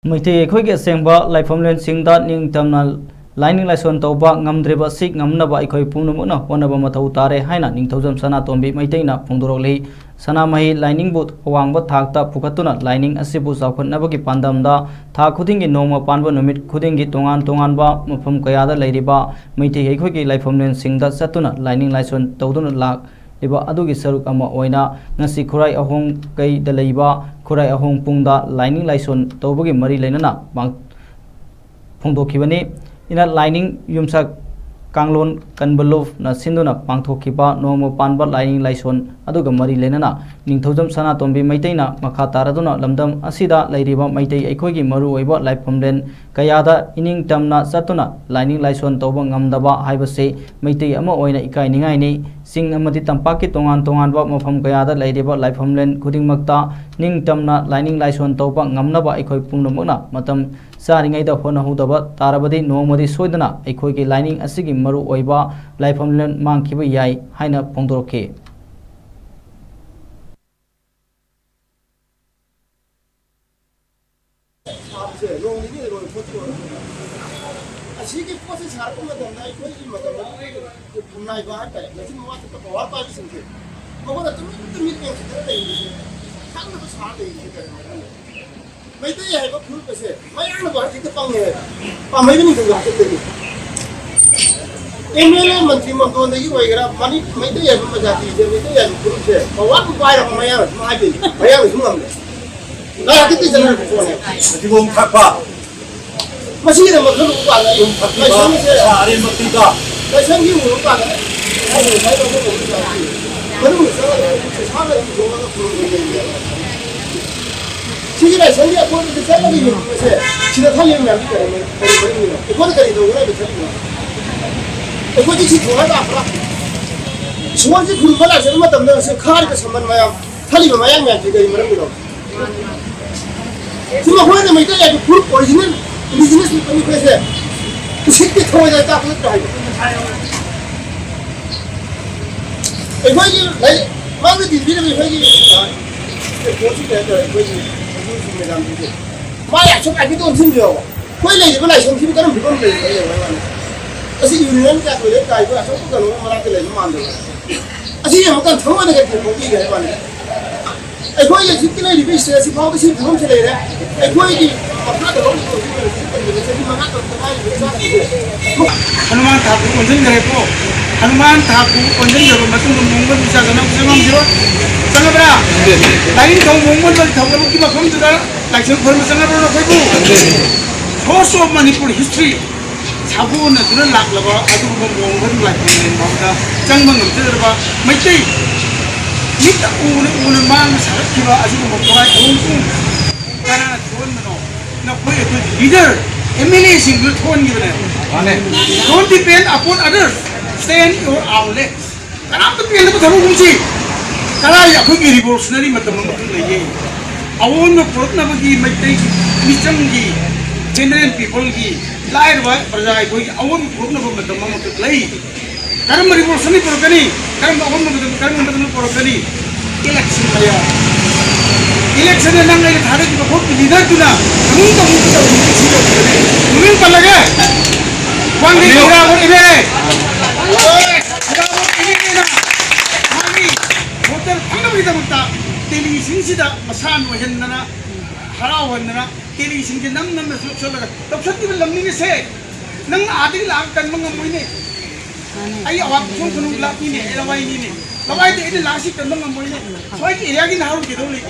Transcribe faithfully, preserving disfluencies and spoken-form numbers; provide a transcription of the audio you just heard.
ꯃꯩꯇꯩ ꯑꯩꯈꯣꯏꯒꯤ ꯑꯁꯦꯡꯕ ꯂꯥꯏꯐꯝꯂꯦꯟꯁꯤꯡꯗ ꯅꯤꯡꯇꯝꯅ ꯂꯥꯏꯅꯤꯡ ꯂꯥꯏꯁꯣꯟ ꯇꯧꯕ ꯉꯝꯗ꯭ꯔꯤꯕ ꯑꯁꯤ ꯉꯝꯅꯕ ꯑꯩꯈꯣꯏ ꯄꯨꯝꯅꯃꯛꯅ ꯍꯣꯠꯅꯕ ꯃꯊꯧ ꯇꯥꯔꯦ ꯍꯥꯏꯅ ꯅꯤꯡꯊꯧꯖꯝ ꯁꯅꯥꯇꯣꯝꯕꯤ ꯃꯩꯇꯩꯅ ꯐꯣꯡꯗꯣꯔꯛꯂꯤ꯫ ꯁꯅꯥꯃꯍꯤ ꯂꯥꯏꯅꯤꯡꯕꯨ ꯑꯋꯥꯡꯕ ꯊꯥꯛꯇ ꯄꯨꯈꯠꯇꯨꯅ ꯂꯥꯏꯅꯤꯡ ꯑꯁꯤꯕꯨ ꯆꯥꯎꯈꯠꯅꯕꯒꯤ ꯄꯥꯟꯗꯝꯗ ꯊꯥ ꯈꯨꯗꯤꯡꯒꯤ ꯅꯣꯡꯃ ꯄꯥꯟꯕ ꯅꯨꯃꯤꯠ ꯈꯨꯗꯤꯡꯒꯤ ꯇꯣꯉꯥꯟ ꯇꯣꯉꯥꯟꯕ ꯃꯐꯝ ꯀꯌꯥꯗ ꯂꯩꯔꯤꯕ ꯃꯩꯇꯩ ꯑꯩꯈꯣꯏꯒꯤ ꯂꯥꯏꯐꯝꯂꯦꯟꯁꯤꯡꯗ ꯆꯠꯇꯨꯅ ꯂꯥꯏꯅꯤꯡ ꯂꯥꯏꯁꯣꯟ ꯇꯧꯗꯨꯅ ꯂꯥꯛꯂꯤꯕ ꯑꯗꯨꯒꯤ ꯁꯔꯨꯛ ꯑꯃ ꯑꯣꯏꯅ ꯉꯁꯤ ꯈꯨꯔꯥꯏ ꯑꯍꯣꯡ ꯀꯩꯗ ꯂꯩꯕ ꯈꯨꯔꯥꯏ ꯑꯍꯣꯡ ꯄꯨꯡꯗ ꯂꯥꯏꯅꯤꯡ ꯂꯥꯏꯁꯣꯟ ꯇꯧꯕꯒꯤ ꯃꯔꯤ ꯂꯩꯅꯅ ꯄꯥꯡ-, ꯐꯣꯡꯗꯣꯛꯈꯤꯕꯅꯤ꯫ ꯏꯅ ꯂꯥꯏꯅꯤꯡ ꯌꯨꯝꯁꯥ ꯀꯥꯡꯂꯣꯟ ꯀꯟꯕꯂꯨꯞꯅ ꯁꯤꯟꯗꯨꯅ ꯄꯥꯡꯊꯣꯛꯈꯤꯕ ꯅꯣꯡꯃ ꯄꯥꯟꯕ ꯂꯥꯏꯅꯤꯡ ꯂꯥꯏꯁꯣꯟ ꯑꯗꯨꯒ ꯃꯔꯤ ꯂꯩꯅꯅ ꯅꯤꯡꯊꯧꯖꯝ ꯁꯅꯥꯇꯣꯝꯕꯤ ꯃꯩꯇꯩꯅ ꯃꯈꯥ ꯇꯥꯔꯗꯨꯅ ꯂꯝꯗꯝ ꯑꯁꯤꯗ ꯂꯩꯔꯤꯕ ꯃꯩꯇꯩ ꯑꯩꯈꯣꯏꯒꯤ ꯃꯔꯨꯑꯣꯏꯕ ꯂꯥꯏꯐꯝꯂꯦꯟ ꯀꯌꯥꯗ ꯏꯅꯤꯡ ꯇꯝꯅ ꯆꯠꯇꯨꯅ ꯂꯥꯏꯅꯤꯡ ꯂꯥꯏꯁꯣꯟ ꯇꯧꯕ ꯉꯝꯗꯕ ꯍꯥꯏꯕꯁꯤ ꯃꯩꯇꯩ ꯑꯃ ꯑꯣꯏꯅ ꯏꯀꯥꯏꯅꯤꯡꯉꯥꯏꯅꯤ꯫ ꯆꯤꯡ ꯑꯃꯗꯤ ꯇꯝꯄꯥꯛꯀꯤ ꯇꯣꯉꯥꯟ ꯇꯣꯉꯥꯟꯕ ꯃꯐꯝ ꯀꯌꯥꯗ ꯂꯩꯔꯤꯕ ꯂꯥꯏꯐꯝꯂꯦꯟ ꯈꯨꯗꯤꯡꯃꯛꯇ ꯅꯤꯡꯇꯝꯅ ꯂꯥꯏꯅꯤꯡ ꯂꯥꯏꯁꯣꯟ ꯇꯧꯕ ꯉꯝꯅꯕ ꯑꯩꯈꯣꯏ ꯄꯨꯝꯅꯃꯛꯅ ꯃꯇꯝ ꯆꯥꯔꯤꯉꯩꯗ ꯍꯣꯠꯅꯍꯧꯗꯕ ꯇꯥꯔꯕꯗꯤ ꯅꯣꯡꯃꯗꯤ ꯁꯣꯏꯗꯅ ꯑꯩꯈꯣꯏꯒꯤ ꯂꯥꯏꯅꯤꯡ ꯑꯁꯤꯒꯤ ꯃꯔꯨ ꯑꯣꯏꯕ ꯂꯥꯏꯐꯝꯂꯦꯟ ꯃꯥꯡꯈꯤꯕ ꯌꯥꯏ ꯍꯥꯏꯅ ꯐꯣꯡꯗꯣꯔꯛꯈꯤ꯫ ꯁꯥꯕꯁꯦ ꯅꯣꯡ ꯅꯤꯅꯤ ꯂꯩꯔꯣꯏ ꯈꯣꯠꯇꯣꯏ꯫ ꯑꯁꯤꯒꯤ ꯄꯣꯠꯁꯦ ꯁꯥꯔꯛꯄ ꯃꯇꯝꯗ ꯑꯩꯈꯣꯏꯒꯤ ꯃꯇꯝꯗ ꯈꯨꯟꯅꯥꯏꯕ ꯍꯥꯏꯇꯥꯔꯦ, ꯃꯆꯤꯟ ꯃꯋꯥ ꯊꯣꯛꯄ ꯄꯋꯥꯔ ꯄꯥꯏꯕꯁꯤꯡꯁꯦ ꯃꯈꯣꯏꯅ ꯇꯨꯃꯤꯟ ꯇꯨꯃꯤꯟ ꯌꯦꯡꯁꯤꯟꯗꯅ ꯂꯩꯔꯤꯁꯦ ꯈꯪꯗꯕ ꯁꯥꯔ ꯂꯩꯔꯤꯁꯦ ꯀꯔꯤꯅꯣ ꯈꯪꯗꯦ꯫ ꯃꯩꯇꯩ ꯍꯥꯏꯕ ꯐꯨꯔꯨꯞ ꯑꯁꯦ ꯃꯌꯥꯡꯅꯕꯨ ꯍꯥꯏꯐꯦꯠꯇ ꯄꯪꯉꯦ ꯍꯥꯏꯕ꯫ ꯄꯥꯝꯍꯩꯕ ꯅꯤꯡꯊꯧꯒ ꯍꯥꯏꯐꯦꯠꯇꯒꯤ ꯑꯦꯝ ꯑꯦꯜ ꯑꯦ, ꯃꯟꯇ꯭ꯔꯤ, ꯃꯝꯗꯣꯟꯗꯒꯤ ꯑꯣꯏꯒꯦꯔꯥ, ꯃꯅꯤ-, ꯃꯩꯇꯩ ꯍꯥꯏꯕ ꯄ꯭ꯔꯖꯥꯇꯤꯁꯦ, ꯃꯩꯇꯩ ꯍꯥꯏꯕ ꯐꯨꯔꯨꯞꯁꯦ ꯄꯋꯥꯔꯕꯨ ꯄꯥꯏꯔꯕ ꯃꯌꯥꯡꯅ ꯁꯨꯝ ꯍꯥꯏꯗꯣꯏꯅꯤ, ꯃꯌꯥꯡꯅ ꯁꯨꯝ ꯉꯝꯃꯦ꯫ ꯂꯥꯏꯔꯤꯛꯇꯤ ꯆꯠꯅꯔꯛꯄ ꯄꯣꯠꯅꯦ꯫ ꯃꯁꯤꯒꯤꯗꯃꯛ ꯈꯜꯂꯨꯕ ꯀꯥꯟꯗ ꯂꯥꯏꯁꯪꯁꯦ, ꯂꯥꯏꯁꯪꯒꯤ ꯎꯔꯨꯝ ꯀꯥꯟꯗ ꯃꯅꯨꯡꯗ ꯆꯪꯉꯒ ꯁꯥꯡꯅ ꯊꯣꯡꯉꯒ ꯈꯨꯔꯨꯝꯕ ꯂꯩꯌꯦꯕ꯫ ꯁꯤꯒꯤ ꯂꯥꯏꯁꯪꯒꯤ ꯑꯀꯣꯏꯕꯗ ꯆꯠꯂꯒ ꯌꯦꯡꯕꯁꯦ, ꯁꯤꯗ ꯊꯥꯡꯂꯦꯟ ꯃꯌꯥꯝꯁꯤ ꯀꯔꯤ, ꯀꯔꯤ ꯃꯔꯝꯒꯤꯅꯣ? ꯑꯩꯈꯣꯏꯅ ꯀꯔꯤ ꯇꯧꯒꯦ ꯍꯥꯏꯕ ꯆꯠꯂꯤꯅꯣ? ꯑꯩꯈꯣꯏꯗꯤ ꯁꯤ ꯊꯣꯡꯉ ꯂꯥꯛꯄ꯭ꯔꯥ? ꯏꯁꯣꯔꯁꯤ ꯈꯨꯔꯨꯝꯕ ꯂꯥꯛꯆꯕ ꯃꯇꯝꯗ ꯁꯤ ꯈꯥꯔꯤꯕ ꯁꯝꯕꯜ ꯃꯌꯥꯝ, ꯊꯜꯂꯤꯕ ꯃꯌꯥꯡ ꯃꯌꯥꯝꯁꯤ ꯀꯔꯤ ꯃꯔꯝꯒꯤꯅꯣ? ꯁꯤ ꯃꯈꯣꯏꯅ ꯃꯩꯇꯩ ꯍꯥꯏꯕ ꯐꯨꯔꯨꯞ ꯑꯣꯔꯤꯖꯤꯅꯦꯜ ꯏꯟꯗꯤꯖꯤꯅꯁ ꯄꯤꯄꯜꯅꯤ ꯑꯩꯈꯣꯏꯁꯦ꯫ ꯎꯁꯤꯠꯇꯦ, ꯊꯑꯣꯏꯗ ꯆꯥꯛ ꯅꯠꯇ꯭ꯔꯥ ꯍꯥꯏꯕ? ꯑꯩꯈꯣꯏꯒꯤ ꯂꯥꯏꯔꯤꯛ ꯃꯥꯡꯗ ꯇꯤꯟꯕꯤꯔꯤꯕ ꯑꯩꯈꯣꯏꯒꯤ, ꯑ, ꯄꯣꯠꯁꯤ ꯀꯩ ꯍꯥꯏꯇꯥꯔꯦ, ꯑꯩꯈꯣꯏꯒꯤ ꯃꯩꯇꯩꯁꯤꯡ ꯃꯦꯗꯥꯝꯁꯤꯡꯁꯦ꯫ ꯃꯥ ꯌꯥꯝ ꯁꯨꯝ ꯍꯥꯏꯐꯦꯠ ꯑꯣꯟꯁꯤꯟꯕꯤꯌꯣꯕ꯫ ꯑꯩꯈꯣꯏ ꯂꯩꯔꯤꯕ ꯂꯥꯏꯁꯪꯁꯤꯕꯨ ꯀꯔꯝ ꯐꯤꯕꯝ ꯂꯩꯔꯤꯒꯦ ꯌꯦꯡꯉꯣ ꯍꯥꯏꯕ ꯋꯥꯅꯤ꯫ ꯑꯁꯤ ꯌꯨꯅꯤꯌꯟ ꯀꯌꯥ ꯇꯣꯏꯂꯦꯠ ꯀꯥꯏꯕ ꯑꯆꯧꯕ ꯀꯩꯅꯣ ꯃꯅꯥꯛꯇ ꯂꯩꯕ ꯃꯥꯟꯗꯕ꯫ ꯑꯁꯤ ꯌꯦꯡꯉꯨꯀꯥꯟ ꯊꯃꯣꯏꯗ ꯀꯩ ꯐꯣꯡꯗꯣꯛꯄꯤꯒꯦ ꯍꯥꯏꯕ ꯋꯥꯅꯤ꯫ ꯑꯩꯈꯣꯏꯒꯤ ꯍꯧꯖꯤꯛꯀꯤ ꯂꯩꯔꯤꯕ ꯁ꯭ꯇꯦꯠ ꯑꯁꯤ ꯐꯥꯎꯕ ꯁꯤ ꯐꯤꯕꯝꯁꯤ ꯂꯩꯔꯦ꯫ ꯑꯩꯈꯣꯏꯒꯤ ꯃꯈꯥꯗ ꯍꯧꯔꯤꯕ ꯍꯧꯖꯤꯛ ꯂꯩꯔꯤꯕ ꯆꯍꯤ ꯃꯉꯥ ꯇꯔꯨꯛꯇ ꯉꯥꯏꯔꯤꯕ ꯏꯆꯥꯁꯤꯡꯁꯦ ꯍꯅꯨꯃꯥꯟ ꯊꯥꯛꯄꯨ ꯑꯣꯟꯁꯤꯟꯈ꯭ꯔꯦꯀꯣ꯫ ꯍꯅꯨꯃꯥꯟ ꯊꯥꯛꯄꯨ ꯑꯣꯟꯁꯤꯟꯈ꯭ꯔꯕ ꯃꯇꯨꯡꯗ ꯃꯣꯡꯕꯟ ꯆꯪꯉꯝꯈꯤꯔꯣꯏ? ꯆꯪꯉꯝꯗ꯭ꯔꯥ? ꯂꯥꯏꯅꯤꯡꯊꯧ ꯃꯣꯡꯕꯟ ꯊꯧꯒꯠꯂꯛꯀꯤ ꯃꯐꯝꯗꯨꯗ ꯂꯥꯏꯁꯪ ꯈꯨꯔꯨꯝꯕ ꯆꯪꯉꯕ꯭ꯔꯣ ꯅꯈꯣꯏꯕꯨ? Source of Manipur history ꯁꯥꯒꯣꯟꯅꯗꯨꯅ ꯂꯥꯛꯂꯕ ꯑꯗꯨꯒꯨꯝꯕ ꯃꯑꯣꯡ ꯑꯗꯨ ꯂꯥꯏꯐꯝ ꯂꯦꯟꯕ ꯑꯃꯗ ꯆꯪꯕ ꯉꯝꯖꯗ꯭ꯔꯕ ꯃꯩꯇꯩ ꯃꯤꯠꯅ ꯎꯅ ꯎꯅ ꯃꯥꯡꯗ ꯁꯥꯒꯠꯈꯤꯕ ꯑꯁꯤꯒꯨꯝꯕ ꯈꯨꯔꯥꯏ ꯈꯣꯡꯕꯨ ꯀꯅꯥꯅ ꯊꯣꯛꯍꯟꯕꯅꯣ? ꯅꯈꯣꯏ ꯑꯩꯈꯣꯏꯒꯤ ꯂꯤꯗꯔ ꯑꯦꯝ ꯑꯦꯜ ꯑꯦꯁꯤꯡꯗꯨꯅ ꯊꯣꯛꯍꯟꯈꯤꯕꯅꯦ꯫ ꯃꯥꯅꯦ꯫ Don't depend upon others. Stand your own legs. ꯀꯅꯥꯝꯇ ꯄꯦꯟꯗꯕ ꯊꯕꯛ ꯑꯃꯁꯤ ꯀꯗꯥꯏ ꯑꯩꯈꯣꯏꯒꯤ ꯔꯤꯚꯣꯂꯨꯁꯅꯔꯤ ꯃꯇꯝ ꯑꯃꯈꯛ ꯂꯩꯌꯦ꯫ ꯑꯑꯣꯟꯕ ꯄꯨꯔꯛꯅꯕꯒꯤ ꯃꯩꯇꯩꯒꯤ ꯃꯤꯆꯝꯒꯤ ꯖꯦꯅꯔꯦꯜ ꯄꯤꯄꯜꯒꯤ ꯂꯥꯏꯔꯕ ꯄ꯭ꯔꯖꯥ ꯑꯩꯈꯣꯏꯒꯤ ꯑꯑꯣꯟꯕ ꯄꯨꯔꯛꯅꯕ ꯃꯇꯝ ꯑꯃꯈꯛ ꯂꯩ꯫ ꯀꯔꯝꯕ ꯔꯤꯚꯣꯂꯨꯁꯟꯅꯤ ꯄꯨꯔꯛꯀꯅꯤ? ꯀꯔꯝꯕ ꯑꯑꯣꯟꯕ ꯃꯇꯝ ꯀꯔꯝꯕ ꯃꯇꯝꯗ ꯄꯨꯔꯛꯀꯅꯤ? ꯏꯂꯦꯛꯁꯟ ꯃꯌꯥ꯫ ꯏꯂꯦꯛꯁꯟꯗ ꯅꯪ ꯑꯩꯅ ꯊꯥꯗꯈꯤꯕ ꯚꯣꯠꯀꯤ ꯂꯤꯗꯔꯗꯨꯅ ꯑꯃꯨꯛ ꯑꯃꯨꯛ ꯇꯧꯔꯤꯕꯁꯤ ꯇꯧꯔꯤꯕꯅꯤ꯫ ꯃꯃꯤꯡ ꯄꯜꯂꯒꯦ꯫ ꯋꯥꯡꯂꯦꯟ ꯄꯜꯂꯤꯌꯨ꯫ Irabot M L A. Irabot M L ꯑꯦꯅ ꯃꯥꯒꯤ ꯚꯣꯇꯔ ꯐꯪꯅꯕꯒꯤꯗꯃꯛꯇ ꯗꯦꯜꯂꯤꯁꯤꯡꯁꯤꯗ ꯃꯁꯥ ꯅꯣꯏꯍꯟꯗꯅ, ꯍꯔꯥꯎꯍꯟꯗꯅ, ꯗꯦꯜꯂꯤꯁꯤꯡꯁꯦ ꯅꯝ ꯅꯝꯅ ꯆꯨꯞꯁꯜꯂꯒ ꯇꯧꯁꯟꯈꯤꯕ ꯂꯝꯅꯤꯅꯦ ꯁꯦ꯫ ꯅꯪꯅ ꯑꯥꯗꯒꯤ ꯂꯥꯛꯑꯒ ꯀꯟꯕ ꯉꯝꯃꯣꯏꯅꯦ꯫ ꯑꯩ ꯑꯋꯥꯡ ꯈꯨꯡꯒꯪ ꯈꯨꯅꯨ ꯂꯥꯛꯄꯤꯅꯦ, ꯑꯩ ꯂꯋꯥꯏꯅꯤꯅꯦ꯫ ꯂꯋꯥꯏꯗ ꯑꯩꯅ ꯂꯥꯛꯑꯁꯤ ꯀꯟꯕ ꯉꯝꯃꯣꯏꯅꯦ꯫ ꯁ꯭ꯋꯥꯏꯒꯤ ꯑꯦꯔꯤꯌꯥꯒꯤ ꯅꯍꯥꯔꯣꯜ ꯀꯩꯗꯧ ꯂꯩ?